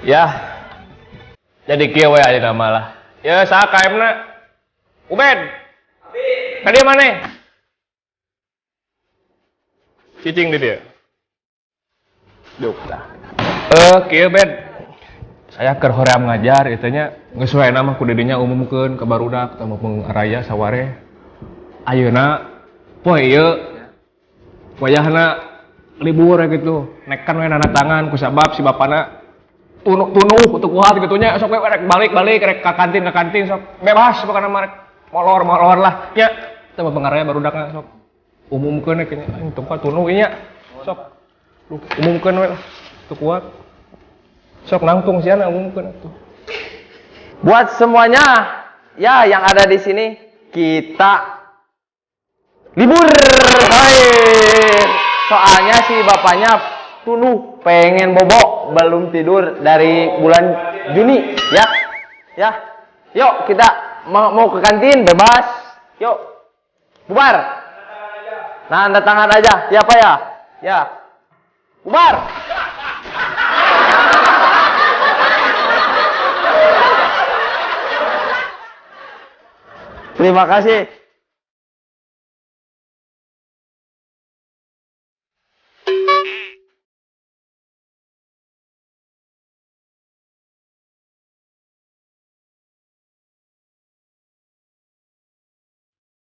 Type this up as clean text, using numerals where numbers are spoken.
Ya. Jadi kieu we ayeuna mah lah. Ya saha KM-na? Ubed. Ka dieu maneh? Cicing di dieu. Duk tah. Kieu Bed. Saya keur hoream ngajar ieu teh nya geus we mah ku didinya umumkeun ka barudak tah mumpung araya saware. Ayeuna poe ieu wayahna libur gitu. Nekan we nanda tangan ku sabab si bapana tunuh teu kuat gitu nya sok we rek balik-balik rek ka kantin sok bebas pokona mah rek molor-molor lah nya. Tah mumpung araya barudakna sok umumkeun we nya aing teu kuat tunuh nya. Sok umumkeun we lah teu kuat. Sok nangtung siana umumkeun atuh. Buat semuanya ya yang ada di sini, kita libur. Hai. Soalnya si bapaknya tunuh pengen bobo belum tidur dari bulan Juni ya. Ya. Yuk kita mau ke kantin bebas. Yuk. Bubar. Nah, tanda tangan aja. Ya, Pak ya? Ya. Bubar. Terima kasih.